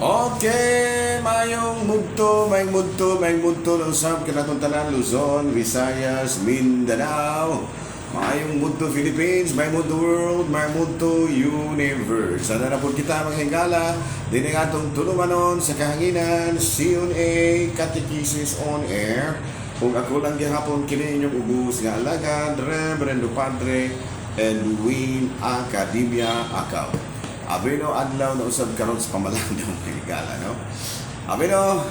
Okay, mayong mudto, mayong mudto, mayong mudto na usab kanatong tanan, Luzon, Visayas, Mindanao. Mayong mudto, Philippines, mayong mudto, world, mayong mudto, universe. Sana na po kita, mga higala, din ang atong tulumanon sa kahanginan, CNA Catechesis on Air. Kung ako lang gihapon kini inyong ubos nga alagad, Reverendo Padre Edwin Academia Akaw. Abino, adlaw na usab karon sa pamalandong, mga higala, no? Abino,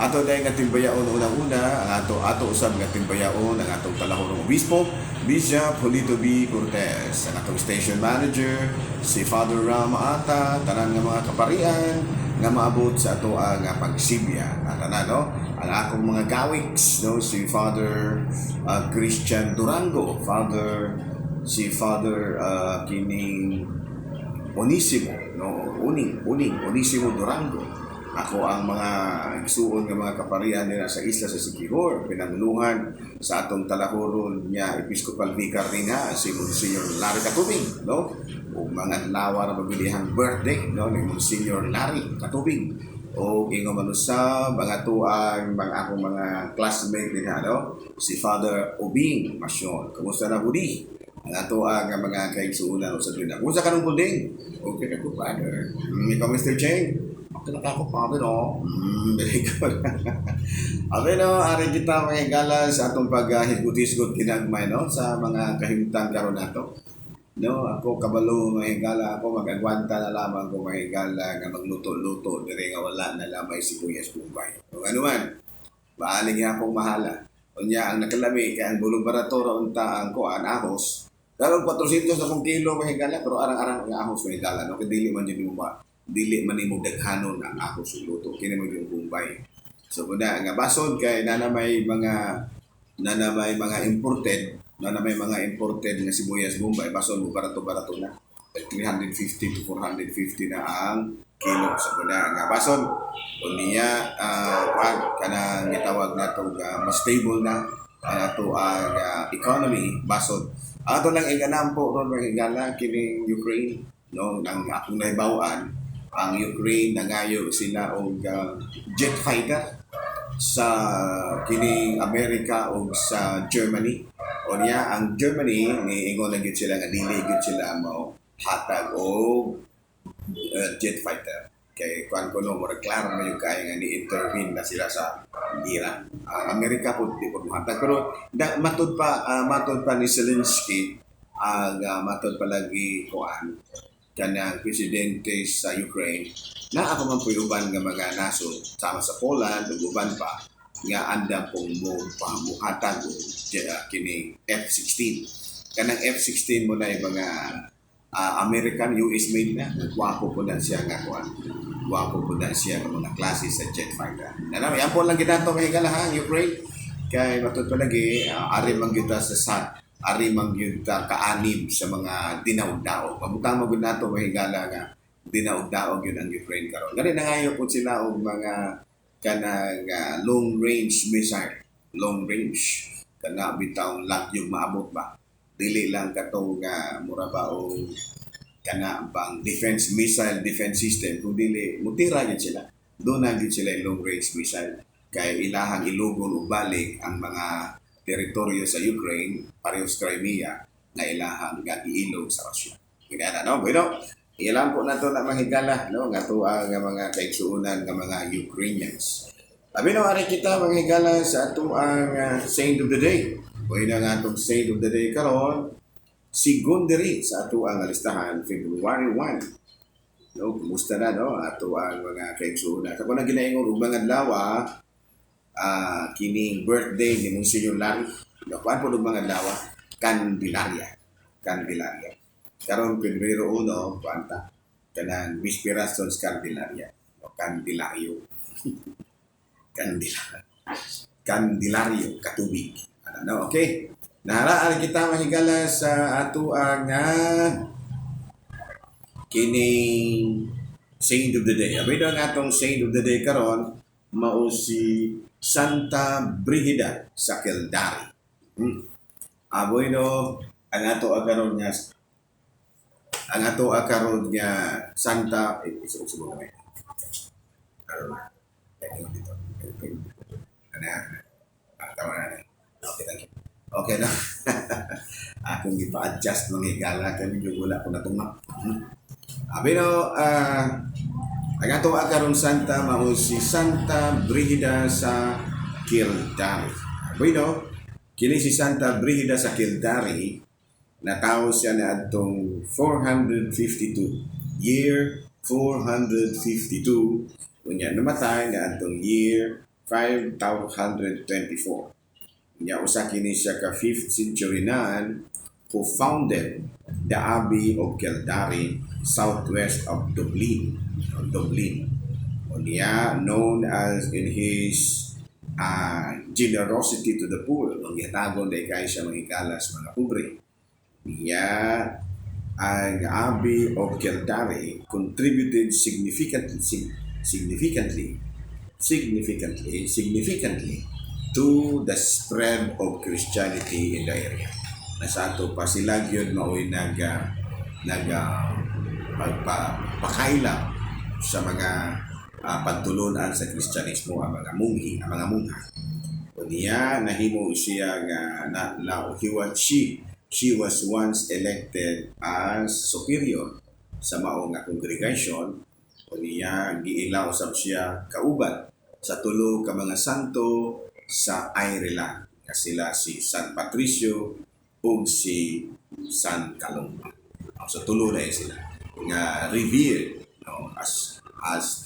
ato dahil nga timbayaon, unang-una, ang ato ato usab nga timbayaon ang atong talahorong obispo, Bishop Julito B. Cortez, ang atong station manager, si Father Ram Ata, tanan nga mga kaparian nga maabot sa ato ang pagsibya. At tanan, no? Ang akong mga gawiks, no? Si Father Christian Durango, Father si Father kining Onisimo, no, Uning, Uning, Onisimo Durango. Ako ang mga igsuon nga mga kaparian nila sa isla sa Siquijor, pinanguluhan sa atong talahuron niya Episcopal Vicar nina si Monsignor Larry Katubing, no? Ug mga adlaw ra pabilihang birthday, no, ni Monsignor Larry Katubing. O ingon man usab ang ato ang mga akong mga classmate dinha, no? Si Father Ubing Masyon. Kumusta na, Budi? Ang ato ang mga kaigsuonan sa dinha. Kumusta ka nung building? Okay na ko, Father. Ikaw, Mr. Cheng? Okay na ako, Father, no? Very good. Okay, no, ari kita, mga higala, sa atong paghisgot-hisgot kinagmay, no, sa mga kahimtang karon nato. No, ako kabalo, mga higala, ako mag-agwanta na lamang ko, mga higala, nga magluto-luto dire nga wala na lamay sibuyas bombay. Kung ano man, maaling akong mahala. Unya ang nakalami kay ang bulong barato ra unta ang kuan ahos. Karon 400 na kung kilo, mga higala, pero arang-arang ang ahos, mga higala, no, kay dili man jud nimo ma dili man nimo daghanon ang ahos ug luto kini man yung bombay. So muna nga basod kay nana may mga imported nga sibuyas bombay, basod mo barato-barato na. Like 350 to 450 na ang kilo. So muna nga bason unya kuan kanang gitawag nato nga mas stable na ang ato ang economy basod. Ato lang iganampo ron, mga higala, kining Ukraine, no, ang akong nahibaw-an, ang Ukraine nangayo sila og jet fighter sa kining Amerika o sa Germany. O niya, ang Germany, niingon na gyud sila nga dili gyud sila mo hatag og jet fighter. Kay kuan ko no, murag klaro na yung kaya nga ni-intervene na sila sa gira. Ang Amerika po di po mohatag. Pero da, matud pa ni Zelensky ang matud pa lagi kuan kanang presidente sa Ukraine na ako man po'y uban nga mga nasod sama sa Poland ug uban pa nga andam pong mo pamuhatag og kining F-16. Kanang F-16 mo na yung mga American US made na, gwapo po na siya nga kuan, gwapo po na siya nga mga klase sa jet fighter. Na yan po lang ginato, mga higala, ha, ang Ukraine kay matud pa lagi ari man gyud ta sa ari man gyud ta kaanib sa mga dinaog-daog. Pabutang mo gyud nato, mga higala, nga dinaog-daog yun ang Ukraine karon. Gani nangayo po sila og mga kanang long range missile, long range kana bitawng lagyog maabot ba, dili lang katong nga mura ba og kana bang defense missile defense system, kung dili mutira gyud sila. Doon na gyud sila yung long range missile kay ilahang ilugon og balik ang mga teritoryo sa Ukraine, parehas Crimea na ilahang gagiilog sa Russia. Ginana, no? Bueno, ilan po nato na, mga higala, no, nga tuwa nga mga kaigsuonan nga mga Ukrainians. Abi no, ari kita, mga higala, sa ato ang saint of the day. Bueno, nga atong saint of the day karon si Gunderi sa ato ang listahan, February 1. No, kumusta na, no, ato ang mga kaigsuonan? Sa na ginaingon og mga adlaw kining birthday ni Monsignor Larry. No, kuan po og mga adlaw, Candelaria. Candelaria. Karon Pebrero 1, kuan ta kanang Bisperas Candelaria. O Candelario. Candela. Candelario Katubig. Ano, no? Okay. Naharaan kita, mahigala, sa ato ang kining saint of the day. Abi ang atong saint of the day karon mao si Santa Brigida sa Kildare. Aboy no, ang ato karon nga Santa eh, isa ko gamay. Karon na. Dito. Ano? Ah, tama na. Okay, thank you. Okay na. Akong ipa-adjust, mga higala, kay medyo wala ko natunga. Abi no, ang ato karon santa mao si Santa Brigida sa Kildare. Bueno, kini si Santa Brigida sa Kildare, natawo siya na adtong 452, year 452, unya namatay na adtong year 524. Unya usa kini siya ka 5th century nun who founded the Abbey of Kildare southwest of Dublin. Dublin. Unya known as in his generosity to the poor. Ang gihatagon diay kay siya, mga higala, sa mga pobre. Niya ang Abbey of Kildare contributed significantly significantly significantly significantly to the spread of Christianity in the area. Nasa ato pa sila gyud maoy nag pagpakaila sa mga pagtulunan sa Kristyanismo ang mga munghi, ang mga mungha. Unya nahimo siya nga na, na he was she she was once elected as superior sa mao nga congregation. Unya giila usab siya kauban sa tulo ka mga santo sa Ireland nga sila si San Patricio ug si San Columba. So tulo na sila nga revered, no, as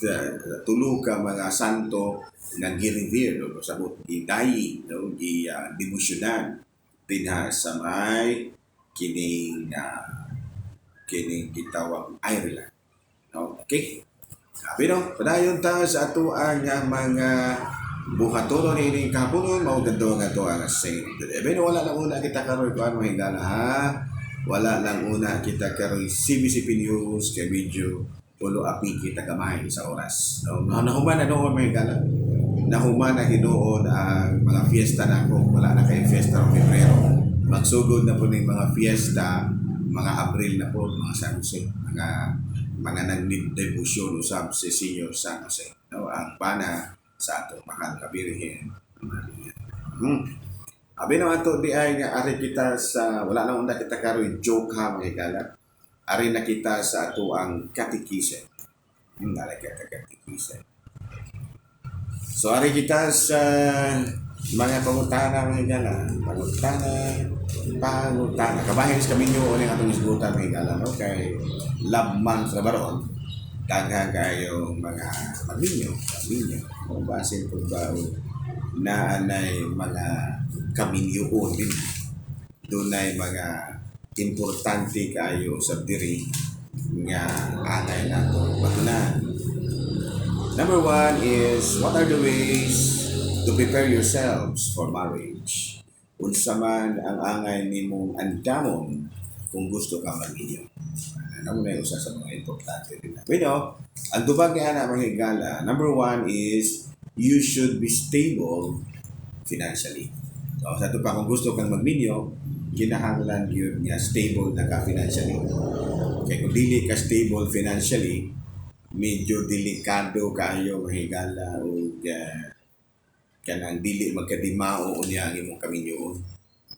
the tulo ka mga santo nga gi-revere, no, sabot gidayi, no, gi debosyonan dinha sa may kining gitawag Ireland. No? Okay. Sabi no, padayon ta sa ato ang mga buhatonon ini kahaponon, mao gando nga ato ang Saint. Pero wala lang una kita karon kuan, mga higala, ha. Wala lang una kita karon CBCP News kay medyo pulo api kita gamay sa oras. No, nahuman na noon, mga higala. Nahuman na hinuon ang mga fiesta na ako. Wala na kay fiesta ng Pebrero. Magsugod na po ng mga fiesta mga Abril na po, mga San Jose, mga nagdebosyon usab si Senior San Jose. No, ang pana sa atong mahal nga Birhen Maria. Abi na ato di ay nga ari kita sa wala na una kita karon joke ha, mga higala. Ari na kita sa ato ang katikise. Dali kita katikise. So ari kita sa mga pangutana, mga higala. Pangutana, pangutana. Kabahin sa kaminyo ang atong isgutan, mga higala, no? Kay love month na baron. Daghan kayo mga magminyo, magminyo. Kung basin po ba o naanay mga kaminyoon din. Dunay mga importante kayo sa diri nga anay nato batunan. Number one is, what are the ways to prepare yourselves for marriage? Unsa man ang angay nimong andamon kung gusto ka magminyo? Ano mo na yung usa sa mga importante din. Bueno, ang tubag ni ana, mga higala, number one is you should be stable financially. So, sa ito pa, kung gusto kang magminyo, kinahanglan yun nga stable na ka financially. Kaya kung dili ka stable financially, medyo delikado kayo, mga higala, o kanang dili magkadimao unya ang imong kaminyoon,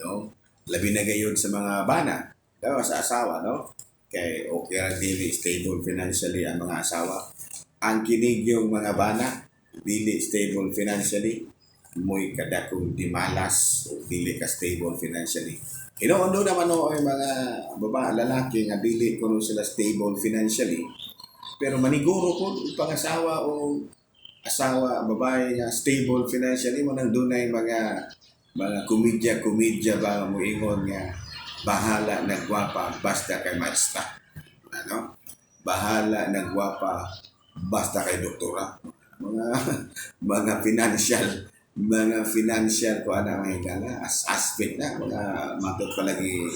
no? Labi na gayud sa mga bana, no? Sa asawa, no? Kay okay ra dili stable financially ang mga asawa. Ang kinig yung mga bana dili stable financially, mo'y kadakong dimalas o dili ka stable financially. Hinuon do naman no ay mga babae, lalaki nga dili kuno sila stable financially, pero maniguro ko pangasawa o asawa babae nga stable financially mo. Nang dunay mga komedya komedya ba mo ingon nga bahala na gwapa basta kay maestra, ano, bahala na gwapa basta kay doktora, mga financial ko ana, mga higala, as aspect na mga matod palagi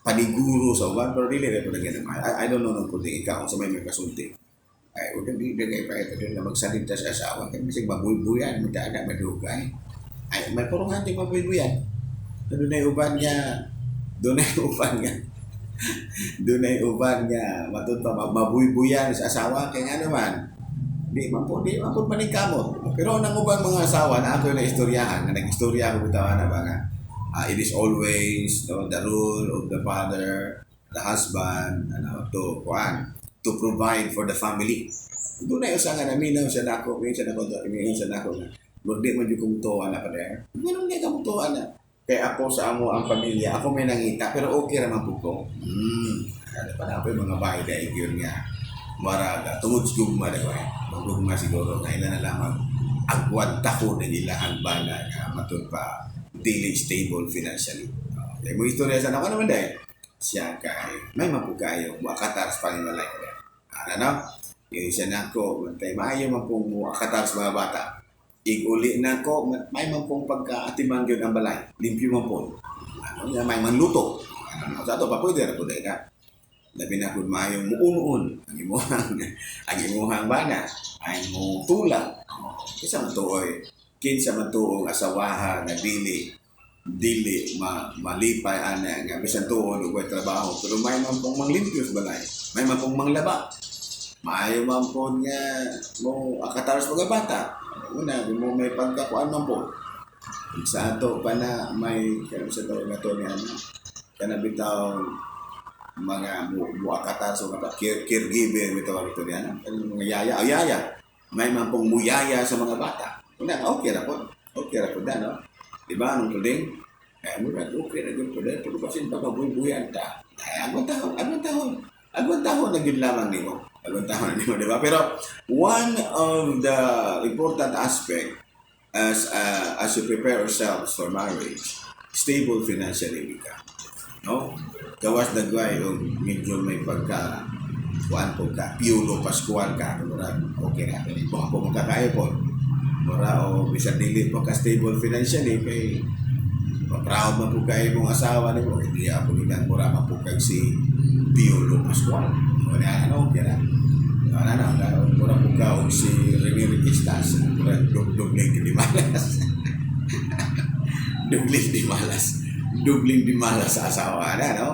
paniguro sa uban, pero dili rin palagi naman. I don't know nung kung ikaw sa may kasulti ay unang di kay pa ito na magsalita sa asawa kay bisag mabuybuyan mo na madugay ay may puro nga mabuybuyan. Dunay uban nga dunay uban nga dunay uban nga matud pa mabuybuyan sa asawa kay nga naman. Di man po paningkamot. Pero ang ubang mga asawa na ako na istoryahan, nga nag-istorya ako bitaw na ba nga, it is always, no, the role of the father, the husband, ano, to kuan, to provide for the family. Doon na usa nga naminaw siya nako, mingon siya nako, mingon siya nako nga, "Murag di man jud kong tuwa na pa there." Nganong di ka mo tuwa na? Kay ako sa amo ang pamilya, ako may nangita, pero okay ra man pud ko. Ano pa na ako yung mga bahay dahil yun nga. Maraga, tungod sa gugma na ko eh. Gugma siguro, nga ila na lamang agwanta ko ng ilahang bana nga matud pa dili stable financially. Kaya mo istorya sa nako naman dahil siya kay may mapukayo, muakatar sa panimalay ko. Ano no? Yung siya nako, mantay maayo man pong muakatar sa mga bata. Iguli na ko, may man pong pagkaatimang yun ang balay. Limpyo man po. Ano, nga may manluto. Ano, sa ato pa pwede ra po dahil na. Labi na kung maayong muun-un ang imuhang bana ay mo tulang. Kinsa man tuoy, kinsa man tuong asawaha nga dili dili malipay ana nga bisan tuon og way trabaho pero may man pong manglimpyo sa balay, may man pong manglaba, maayo man po nga mo akatar sa mga bata. Una, mo may pagkakuan man po. Sa ato pa na may kano sa tawag nga to nga ano kana bitaw mga muakatar sa mga caregiver bitaw ito niya ano mga yaya o yaya, may man pong muyaya sa mga bata. Una, okay ra po, okay ra po da, no? Di ba anong tuding eh mura okay ra gyud po dahil pero basin pa kabuhi-buhian ta ay agwantahon, agwantahon, agwantahon na gyud lamang nimo, agwantahon nimo, di ba? Pero one of the important aspect as you prepare yourselves for marriage, stable financially ka, no? Gawas dagway o medyo may pagka kuan po ka, Piolo Pascual ka, murag okay na. Kung ako magkakaya po, mura o bisan dili po ka stable financially kay proud man po kayo mong asawa nimo, hindi ako nilang mura man po kag si Piolo Pascual. Wala, ano, okay na. Wala na, mura po ka og si Rene Requistas, mura dubling di malas. Dubling di malas. Dubling di malas sa asawa na, no?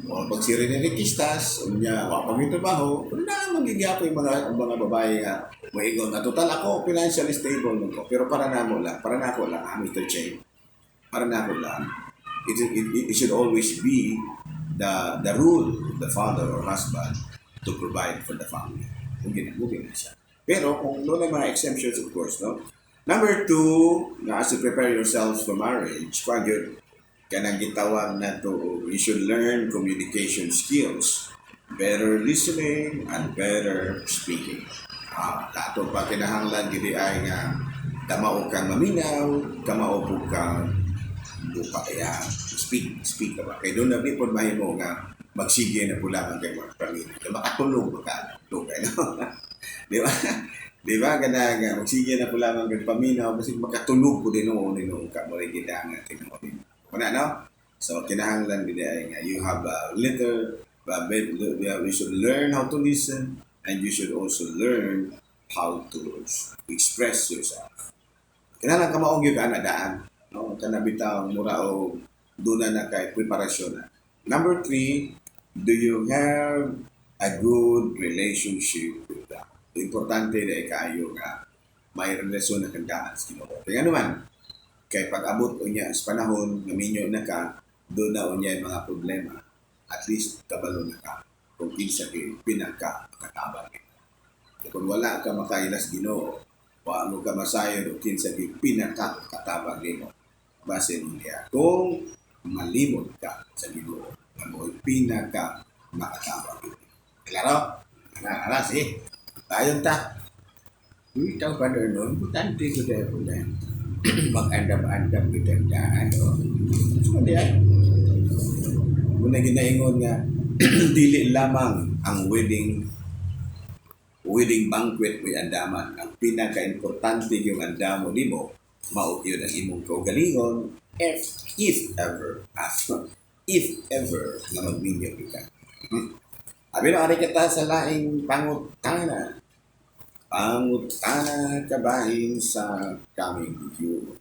O pag si Rene Requistas, unya, wa pa may trabaho, pero na magigyapon yung mga babae nga moingon na total ako financially stable man ko. Pero para na mo lang, para na ako lang, ah, Mr. Cheng, para na ako lang, it should always be the role of the father or husband to provide for the family. Mugin na siya. Pero kung doon ay mga exemptions, of course, no? Number two, na as you prepare yourselves for marriage, pag yun, kanang gitawag na to, you should learn communication skills, better listening and better speaking. Ah, ato pa kinahanglan gidi ay nga kamao kang maminaw, kamao po kang buka kaya speak, speak ka ba? Kay doon na di po mahimo nga magsige na pula man kay mga pamilya. Kay makatulog ba ka? Tulog no? Di ba? Di ba kana nga magsige na pula man kay paminaw kasi makatulog po din noon noon ka mo rin gid nga tinuod. Una no? So kinahanglan gid ay nga you have a little but you should learn how to listen and you should also learn how to express yourself. Kinahanglan ka maog gyud ana daan. No, kana bitaw mura og duna na kay preparasyon na. Number three, do you have a good relationship with God? Importante na kaayo nga may relasyon na kang daan sa Ginoo. Kaya naman, kay pag-abot unya sa panahon nga minyo na ka, doon na unya yung mga problema. At least kabalo na ka kung kinsa kay pinaka katabang. Kung wala ka makailas Ginoo, wa mo ka masayod og kinsa kay pinaka katabang nimo. Base niya kung malimot ka sa Ginoo, ang mo'y pinaka makatabang. Klaro? Ana, ana, si. Tayon ta. Ikaw pa doon, importante ko dahil po na mag-andam-andam kita ang daan. O. So, di ay. Muna ginaingon nga, dili lamang ang wedding wedding banquet may andaman. Ang pinaka-importante yung andamo nimo, mao yun ang imong kaugalingon if ever, if ever nga magminyo ka. Abi na ari kita sa laing pangutana. Pangutana kabahin sa coming review.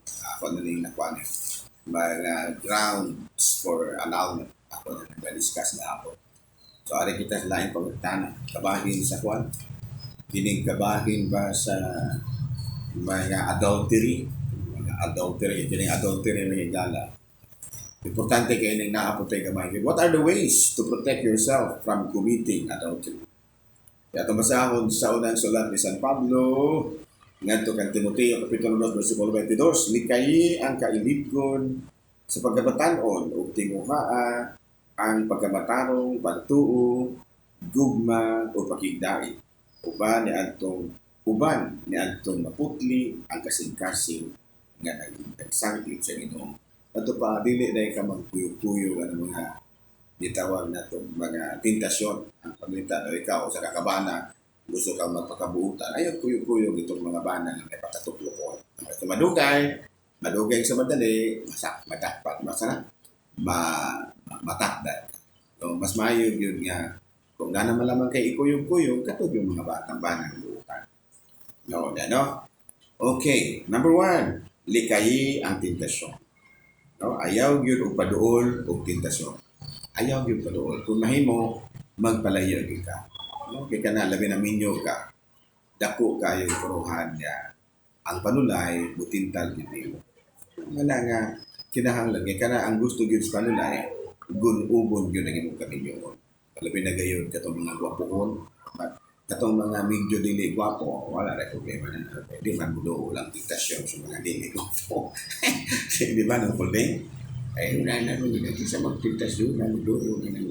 Ako na rin nakuha niyo. Mga grounds for annulment. Ako na nag-discuss na ako. So, ari kita sa laing pangutana. Kabahin sa kwan. Kining kabahin ba sa mga adultery, mga adultery, kining adultery mga higala. Importante kay ning naa po tay gamay. What are the ways to protect yourself from committing adultery? Kaya itong basahon sa unang sulat ni San Pablo ngadto kang Timoteo, Kapitulo 2, versikulo 22, "Likayi ang kailibgon sa pagkabatan-on ug tinguhaa ang pagkamatarong, pagtuo, gugma o pakigdait, uban niadtong maputli ang kasing-kasing nga nagsangkip sa Ginoo." Ato pa, dili na ka magpuyo-puyo ang mga gitawag nato mga tentasyon. Ang pamilita daw ikaw sa kakabana, gusto kang magpakabuutan, ayaw kuyo-kuyo itong mga bana nga may pakatuklokon. Ito madugay, madugay sa madali, masak, madakpat, masana, matakda. So, mas maayo yun nga, kung na naman lamang kay ikuyog-kuyog, katog yung mga batang banang buutan. No, no? Okay, number one, likayi ang tentasyon. No, ayaw gyud og paduol og tentasyon. Ayaw gyud paduol. Kung mahimo, magpalayo gyud ka. No, kay kana labi na minyo ka. Dako kayo puruhan nga ang panulay mutintal gyud nimo. Wala nga kinahanglan kay kana ang gusto gyud sa panulay, gun-ugon gyud ang imong kaminyoon. Labi na gayon katong mga gwapohon, katong mga medyo dili gwapo, wala ra problema na. Di man mo dool ang tentasyon sa mga dili gwapo. Di ba nang pulding? Ay, una na nung ginati sa magtentasyon na dool nga nang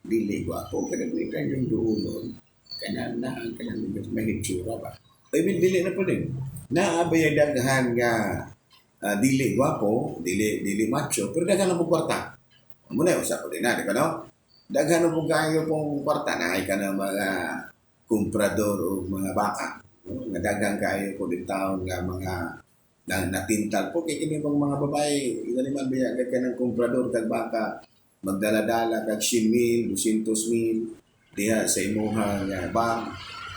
dili gwapo. Pero kung ikaw yung duolon, kanang na ang kanang may hitsura ba? I mean, dili na pulding. Naabay daghan nga dili gwapo, dili dili macho, pero daghan na mo kwarta. Muna usa po din na, di ba no? Daghan na po kayo pong kwarta na ka na mga kumprador o mga baka. No? Nga daghan kayo po din taon nga mga na, natintal po kay kini bang mga babae, ila man biya kag kanang kumprador kag baka, magdala-dala kag 100 mil, 200 mil diha sa imuha nga bank,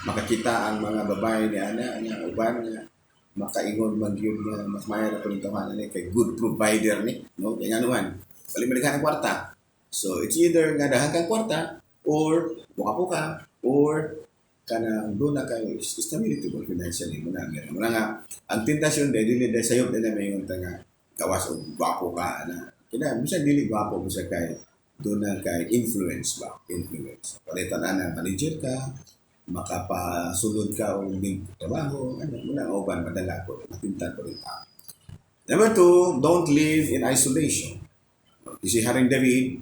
makakita ang mga babae ni ana nga uban nga makaingon man gyud nga mas maayo na pud tawhana ni kay good provider ni, no? Kay ngano man balik ang kwarta. So it's either nga daghan kang kwarta or buka ka or kanang doon na kay stability mo financially mo na mo na nga ang tentasyon de dili de sayop de na mayon ta nga gawas og gwapo ka na kina bisan dili gwapo, bisan kay doon na kay influence ba, influence palitan ana, manager ka, makapasulod ka og ning trabaho ano mo na, uban madala ko matintal ko rin tao. Number two, don't live in isolation. Kasi Haring David,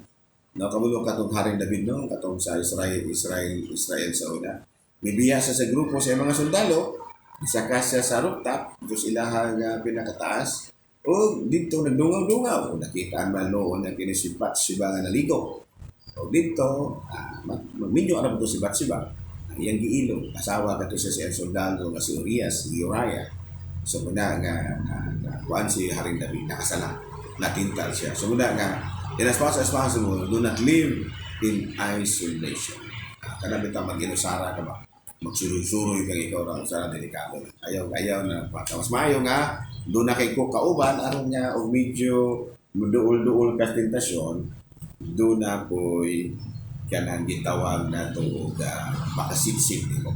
no, kabulo katong Haring David, no, katong sa Israel Israel Israel sa una. Mibiya siya sa grupo sa mga sundalo, saka siya sa rooftop, Diyos ilaha nga pinakataas, o dito nagdungaw-dungaw. O nakita man noon na kini si Bathsheba nga naligo. O dito, magminyo ara to si Bathsheba. Ang iyang giilong, asawa kato siya sa sundalo nga si Urias, si Uriah. So muna nga na kuan si Haring David, nakasala, natintal siya. So muna nga, in as much as possible, do not live in isolation. Kana bitaw mag-inusara ka ba? Magsuroy-suroy kang ikaw ra usara, delikado. Ayaw ayaw na pa. Mas maayo nga do na kay ko kauban aron nga og medyo muduol-duol ka sa tentasyon, do na ko'y kanang gitawag na to og makasitsit nimo.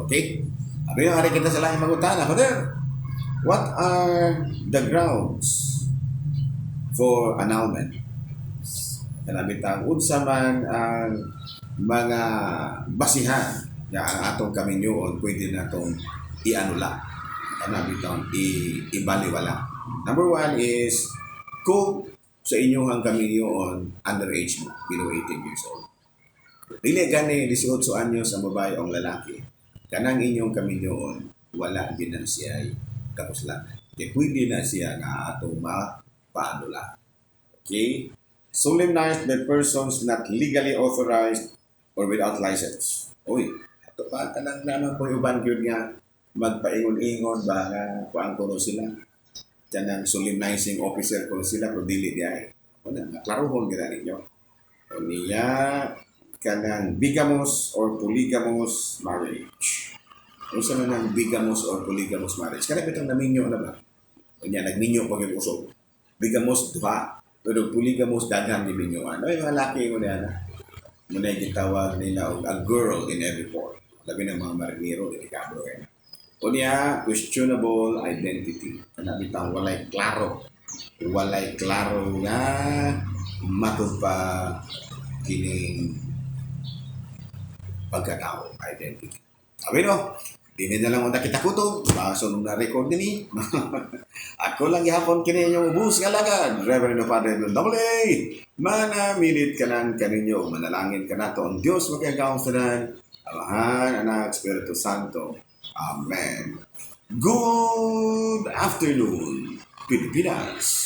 Okay? Abi nga kita sa laing mangutana, Father. What are the grounds for annulment? Kanang bitang unsa man ang mga basihan nga ang atong kaminyoon pwede natong ianula. Kana bitang ibaliwala. Number one is kung sa inyong kaminyoon underage mo, below 18 years old. Dili gani 18 anyos ang babae o ang lalaki. Kanang inyong kaminyoon, wala gid na siya kapuslanan. Kaya pwede na siya nga atong mapaanula. Okay? Solemnized by persons not legally authorized or without license. Uy, ato pa kanang naman po uban gyud nga magpaingon-ingon ba nga kuan ko sila. Kanang solemnizing officer ko sila pero dili di ay. Wala, klarohon gyud ninyo. O niya kanang bigamous or polygamous marriage. Unsa man ang bigamous or polygamous marriage? Kana bitong naminyo na ba? Unya nagminyo pag yung usog. Bigamous duha, pero polygamous daghang giminyoan. Ay mga laki mo niya na. Muna gitawag nila og a girl in every port. Labi na mga marinero, delikado kaayo. Unya, questionable identity. Kana bitaw walay klaro. Walay klaro nga matud pa kining pagkatao, identity. Sabi no, dili na lang unta kita kutob, baso nung na-record nini. Ako lang gihapon kini inyong ubos nga alagad, Reverend Padre Edwin Double A. Manamilit kanan kaninyo, manalangin kanato ang Dios makahigahom sa tanan, Amahan, Anak, Espiritu Santo. Amen. Good afternoon, Pilipinas.